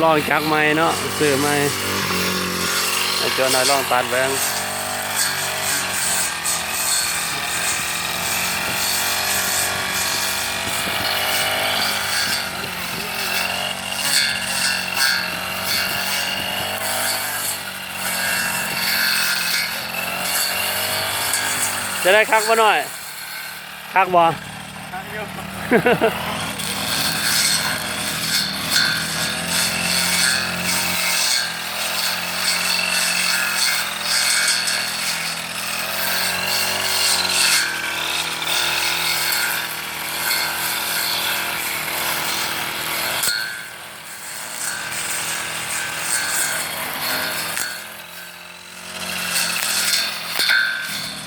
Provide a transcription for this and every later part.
ລອງຈັກໃໝ່ເນາະ ຊື້ໃໝ່ ໃຫ້ເຈົ້າໜ້າຍລອງຕັດເບິ່ງ. ຈະໄດ້ຄັກບໍ່ນ້ອຍ? ຄັກບໍ່? ຄັກຢູ່.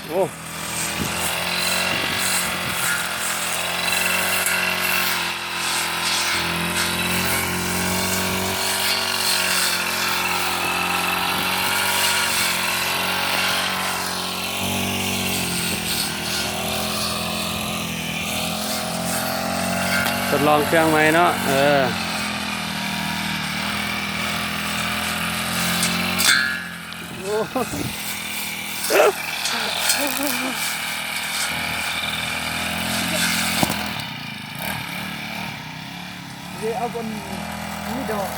ໂອ້ ທົດລອງເຄື່ອງໃໝ່ເນາະ ເອີ. ໂອ້ ເດ ເອົາບ່ອນມີດອກ.